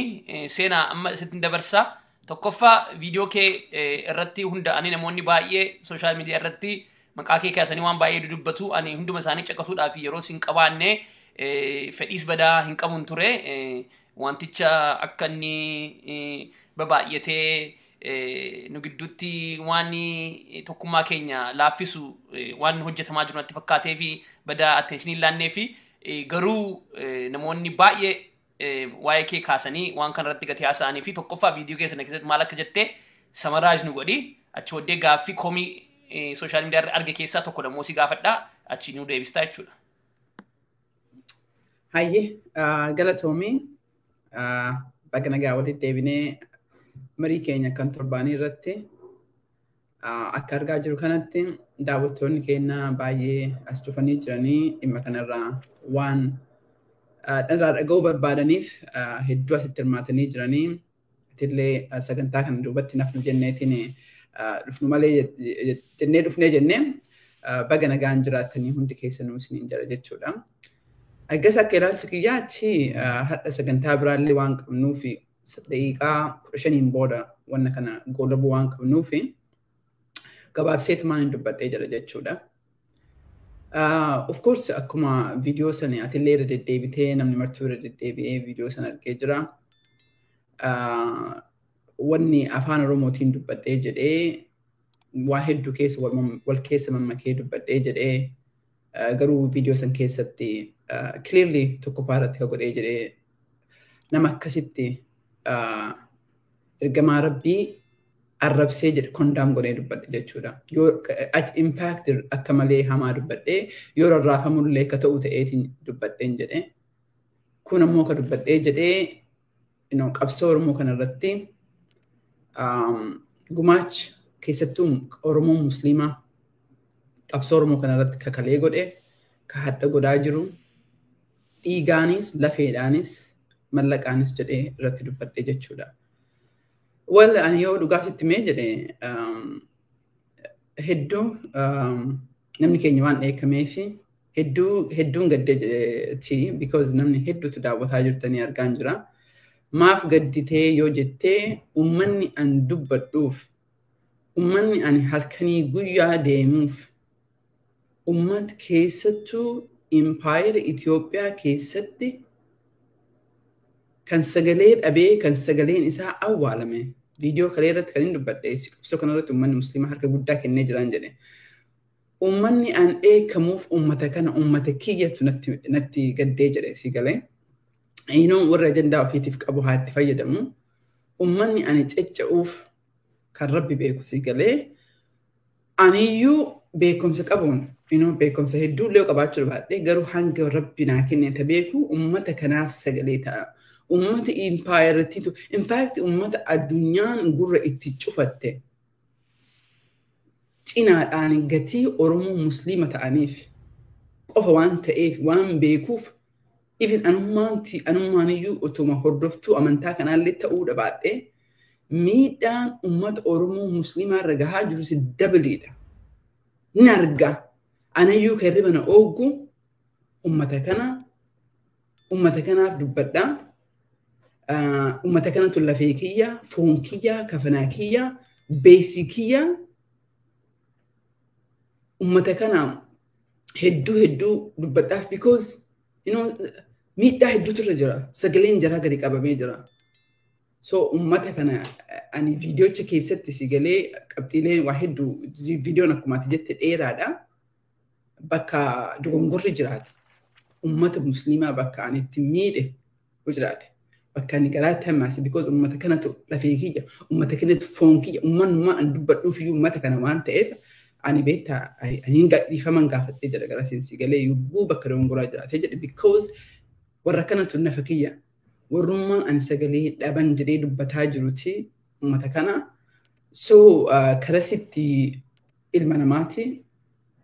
Galatoomii. Seenaa, amma sitti dabarsaa. Tokkoffaa, viidiyoo kee irratti hunda'anii namoonni baay'ee social media irratti maqaa kee kaasanii waan baay'ee dudubbatu. Ani hunduma isaanii caqasuudhaaf yeroo sin qabaanne, fedhiis badaa hin qabuun ture. Wanticha akka inni babaay'atee nu gidduutti waan tokkummaa keenya laaffisu waan hojjetamaa jiru natti fakkaatee fi badaa attention hin laannee fi garuu namoonni baay'ee waa'ee kee kaasanii waan kana irratti gatii haasa'anii fi tokkoffaa, viidiyoo keessan keessatti maal akka jettee summarize nu godhi. Achi booddee gaaffii komii social media irra arge keessaa tokko dammoo si gaafadhaa, achi nu deebistaa jechuudha. Hayyee, galatoomii. Baga nagaa walitti deebinee marii keenya kan torbaanii irratti. Akka argaa jiru kanatti daawwattoonni keenya baay'ee as dhufanii jiranii dhimma kanarraa waan irraa dhaga'uu barbaadaniif hedduu asitti hirmaatanii jiranii. Atillee sagantaa kana duubatti nafnu jenneetiin dhufnu malee jennee dhufnee jennee, baga nagaan jiraattanii hundi keessanuu isiniin jira jechuudha. Akkas akka ilaalcha kiyyaatti hadha sagantaa biraallee waan qabnuuf, daqiiqaa 15n booda wanna kana goolabuu waan qabnuuf, gabaabseetumaan hin dubbadhee jira jechuudha. Of course, akkuma viidiyoo sana atillee irra deddeebitee, namni martuu irra deddeebi'ee viidiyoo sana argee jira. Wanni afaan Oromootiin dubbadhee jedhee waa hedduu keessa wal keessa mammakee dubbadhee jedhee, garuu viidiyoo san keessatti clearly tokkoffaa irratti ka godhee jedhee, nama akkasitti ergamaa Rabbii arrabsee jedhe condemn godhee dubbadhe jechuudha. Yoo impact akka malee hamaa dubbadhee yoo rarraafamullee akka ta'u ta'eetiin dubbadheen jedhe. Kun ammoo ka dubbadhee jedhee qabsoo Oromoo kanarratti gumaacha, keessattuu Oromoon Musliimaa qabsoo Oromoo kanarratti kakalee godhe, ka hadha godhaa jiru, dhiigaanis, lafeedhaanis, mallaqaanis jedhee irratti dubbadhe jechuudha. Wal ani yoo dhugaa sitti mee jedhe, hedduu namni keenya waan dheekkameef hedduu hedduun gaddee jedheeti, because namni hedduutu daawwataa jirtanii argaan jira. Maaf gadditee yoo jettee, uummanni an dubbadhuuf, uummanni ani halkanii guyyaa deemuuf, uummata keessattuu impaayera Itoophiyaa keessatti kan sagalee dhabee, kan sagaleen isaa awwaalame. Viidiyoo kalee irratti kan inni dubbadhe, qabsoo kanarratti uummanni Musliimaa harka guddaa kennee jiran jedhe. Uummanni an dheekkamuuf uummata kana, uummata kiyyatu natti gaddee jedhe si galee. Inoo warra ajandaa ofiitiif qabu haa itti fayyadamu. Uummanni ani cecca'uuf kan Rabbi beeku si galee. Aniyyuu beekumsa qabuun inoo beekumsa hedduu illee qabaachuu baadhee, garuu hanga Rabbi naa kenne ta beeku uummata kanaaf sagalee ta'a. Uummata impaayeratiitu, in fact, uummata addunyaan gurra itti cufatte cinaadhaan gatii Oromoo Musliima ta'aniif qofa waan ta'eef waan beekuuf, even anummaaniyyuu otuma hordoftuu amantaa kanaallee ta'uu dhabaadhee, miidhaan uummata Oromoo Musliimaa irra gahaa jirus dabaliidha. Ni arga. Anayyuu kan hirriba na ooggu uummata kana, uummata kanaaf dubbadhaa. Uummata kanatu lafee kiyya, foon kiyya, kafanaa kiyya, beesii kiyya. Uummata kana hedduu hedduu dubbadhaaf because miidhaa hedduutu irra jira. Sagaleen jaraa gadi qabamee jira. So uummata kana ani viidiyoocha keessatti si galee qabxiileen waa hedduu, viidiyoon akkuma ati jette dheeraadha. Bakka dogongorri jiraate, uummata Musliimaa bakka ani itti miidhe jiraate, bakka ani garaatti hammaase, because uummata kanatu lafee kiyya, uummata kanatu foon kiyya, uummanummaa ani dubbadhuuf iyyuu uummata kana waan ta'eef, ani beektaa ani dhiifaman gaafadhee jedha gara seensi galee yogguu bakka dogongoraa jiraate jedhe, because warra kanatu nafa kiyya, warrummaan ani sagalee dhaban jedhee dubbataa jiruti uummata kana. So karasitti ilma namaati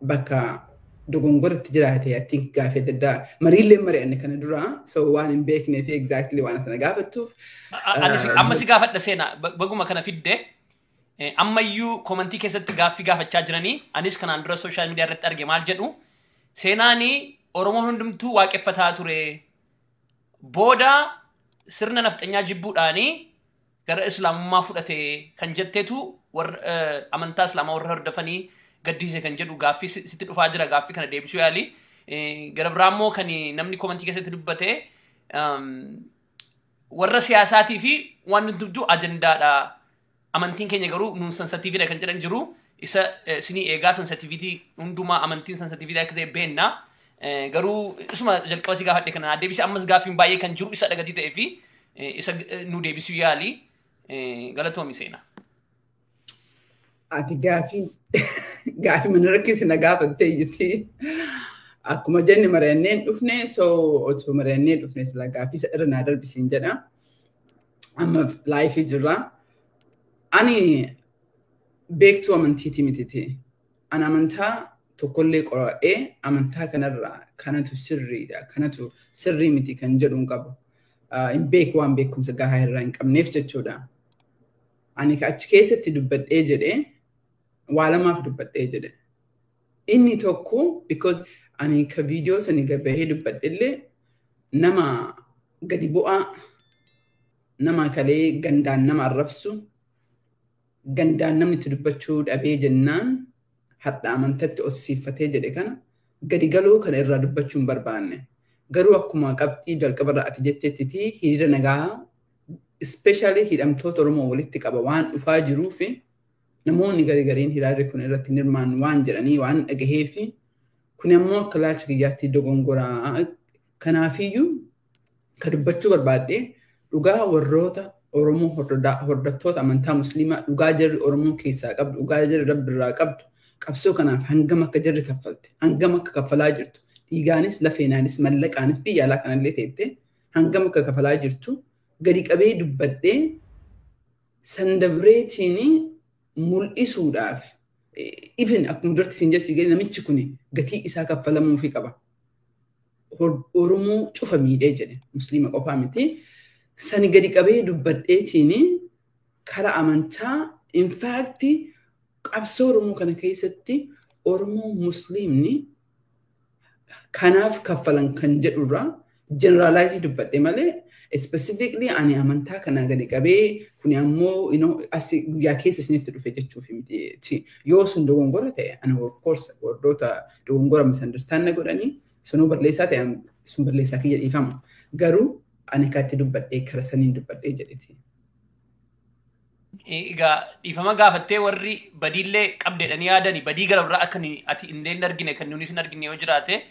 bakka dogongoratti jiraate, I think gaafii adda addaa mariillee mari'anne kana dura, so waan hin beeknee fi exactly waan sana gaafattuuf. Amma si gaafadha, seenaa, baguma kana fidde. Ammayyuu commentii keessatti gaaffii gaafachaa jiranii, anis kanaan dura social media irratti arge, maal jedhu? Seenaanii Oromoon hundumtuu waaqeffataa ture. Booda Sirna nafxanyaa jibbuudhaanii gara islaamummaa fudhate kan jetteetu warra amantaa islaamaa warra hordofanii gaddisiise kan jedhu gaaffii sitti dhufaa jira, gaaffii kana deebisuu yaali. Gara biraa immoo kan namni komantii keessatti dubbate warra siyaasaatii fi waan nuti dubdu ajandaadha. Amantiin keenya garuu nuun sensitiividha kan jedhan jiru. Isa sinii eegaa sensitiivitii hundumaa amantiin sensitiividha akka ta'e beenna. Garuu isuma jalqaba si gaafadhe kana deebise, ammas gaaffiin baay'ee kan jiru isa dhagatii ta'ee fi isa nu deebisuu yaali. Galatoomi, Seenaa. Ati gaafii mana rakkise na gaafattee jirti. Akkuma jenne mari'anneen dhufne, so otoo mari'annee dhufne sila gaafii isa irra naa darbisiin jedha. Amma live jirra. Ani beektuu amantiiti mititi. Ani amantaa tokkollee qoradhee amantaa kanarraa kanatu sirriidha, kanatu sirrii miti kan jedhu hin qabu. Hin beeku, waan beekumsa gahaa irraa hin qabneef jechuudha. Ani achi keessatti dubbadhee jedhee waa lamaaf dubbadhee jedhe. Inni tokko because ani ka viidiyoo sani gabahee dubbadhellee nama gadi bu'aa, nama kalee gandaan nama arrabsu, gandaan namni itti dubbachuu dhabee jennaan hadha amantatti ol siiffatee jedhe kana gadi galoo kana irraa dubbachuu hin barbaanne. Garuu akkuma qabxii jalqabarraa ati jetteetti hiriira nagaa especially hidhamtoota Oromoo walitti qaba waan dhufaa jiruu fi namoonni gari gariin hiriirri kun irratti hin hirmaannu waan jedhanii waan dhagahee fi kun ammoo akka ilaalcha kiyyaatti dogongoraa. Kanaafiyyuu ka dubbachuu barbaadde dhugaa warroota Oromoo hordoftoota amantaa Musliimaa, dhugaa jarri Oromoo keessaa qabdu, dhugaa jarri Rabbi irraa qabdu, qabsoo kanaaf hangam akka jarri kaffalte, hangam akka kaffalaa jirtu, dhiigaanis lafeenaanis mallaqaanis biyya alaa kanallee teette hangam akka kaffalaa jirtu gadi qabee dubbadhee sandabreetiin mul'isuudhaaf, even akkuma duratti siin jedhu namichi kun gatii isaa kaffalamuufii qaba. Oromoo cufa miidhee jedhe, Musliima qofaa miti. Sani gadi qabee dubbadheetiin karaa amantaa, in fact qabsoo Oromoo kana keessatti Oromoo Musliimni kanaaf kaffalan kan jedhurraa generalize dubbadhe malee specifically ani amantaa kana gadi qabee kuni ammoo as guyyaa keessa isinitti dhufe jechuuf miti. Yoo sun dogongora ta'e ani of course warroota dogongora misunderstand godhanii sunuu balleessaa ta'e sun balleessaa kiyya, dhiifama. Garuu ani akkatti dubbadhee kara saniin dubbadhee jedheti. Egaa dhiifama gaafattee warri badiillee qabdeedhanii yaadani badii gara biraa akka ati illee argine kan nunis hin argine yoo jiraate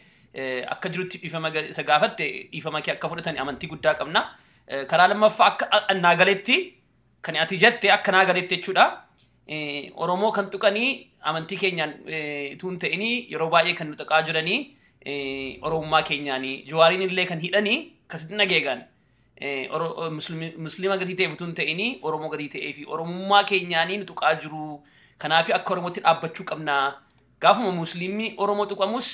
akka jirutti dhiifama isa gaafatte, dhiifama kee akka fudhatan amantii guddaa qabna. Karaa lammaffaa akka naa galetti kan ati jette akka naa galetti jechuudha. Oromoo kan tuqanii amantii keenyaan utuu hin ta'inii yeroo baay'ee kan nu tuqaa jiranii Oromummaa keenyaanii, Jawaariin illee kan hidhanii akkasitti nageegan. Musliima gatii ta'eef utuu hin ta'inii Oromoo gatii ta'ee fi Oromummaa keenyaanii nu tuqaa jiru. Kanaaf akka Oromootti dhaabbachuu qabna. Gaafuma Musliimni Oromoo tuqamus,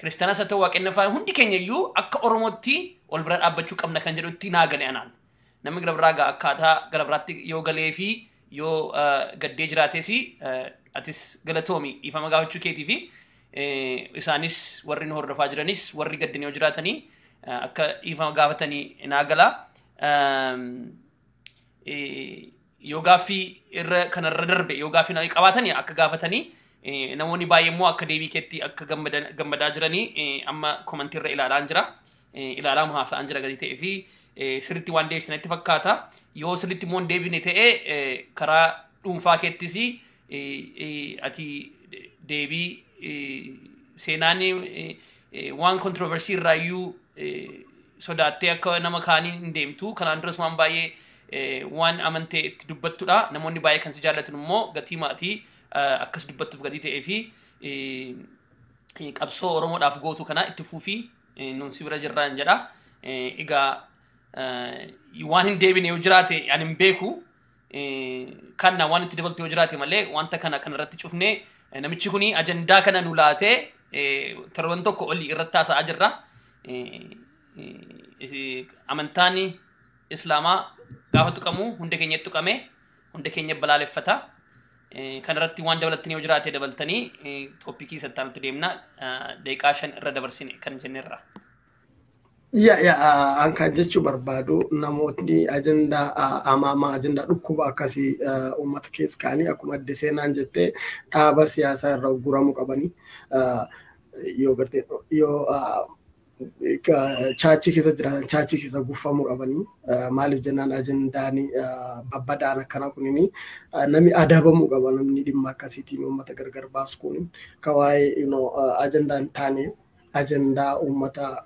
Kiristaanas haa ta'u Waaqeffannaa, hundi keenya iyyuu akka Oromootti ol bira dhaabbachuu qabna kan jedhutti naa gale anaan. Namni gara biraa akkaataa gara biraatti yoo galee fi yoo gaddee jiraates, atis galatoomi dhiifama gaafachuu keetii fi isaanis warri nu hordofaa jiranis warri gaddan yoo jiraatanii akka dhiifama gaafatanii naa gala. Yoo gaaffii irra kanarra darbe yoo gaaffii qabaatanii akka gaafatanii, namoonni baay'ee immoo akka deebii keetti akka gammadaa jiranii amma komantii irra ilaalaa jira. Ilaalaa haasa'an jira gadi ta'ee fi sirriitti waan deebisanitti fakkaata. Yoo sirriitti immoo hin deebine ta'e karaa dhuunfaa keettis ati deebii seenaan waan controversy irraayyuu sodaattee akka nama kaanii hin deemtu. Kanaan duras waan baay'ee waan amantee itti dubbattudha. Namoonni baay'ee kan si jaallatan immoo gatii maatii akkas dubbattuuf gatii ta'ee fi qabsoo Oromoodhaaf gootu kana itti fuufii, nuun si bira jirraan jedha. Egaa waan hin deebine yoo jiraate ani hin beeku. Kana waan itti dabaltu yoo jiraate malee wanta kana kanarratti cufnee, namichi kuni ajandaa kana nu laatee torban tokko olii irratti haasa'aa jirra. Amantaan Islaamaa gaafa tuqamu hunda keenya tuqame, hunda keenya balaaleffata. Kanarratti waan dabalatanii yoo jiraate dabaltanii topicii sattaanutti deemna. Daqiiqaa 5 irra dabarsine kan jennerra. Yaa, an kan jechuu barbaadu, namootni ajandaa amaamaa, ajandaa dhukkuba akkasii uummata keessa kaanii, akkuma adde seenaan jettee, dhaaba siyaasaa irra guramuu qabanii, yoo gartee yoo church keessa jiraatan church keessa guffamuu qabanii. Maaliif jennaan, ajandaan babbadaan akkana kunini namni adabamuu qaba. Namni dhimma akkasiitiin uummata gargar baasu kun ka waa'ee ajandaa hin taane, ajandaa uummata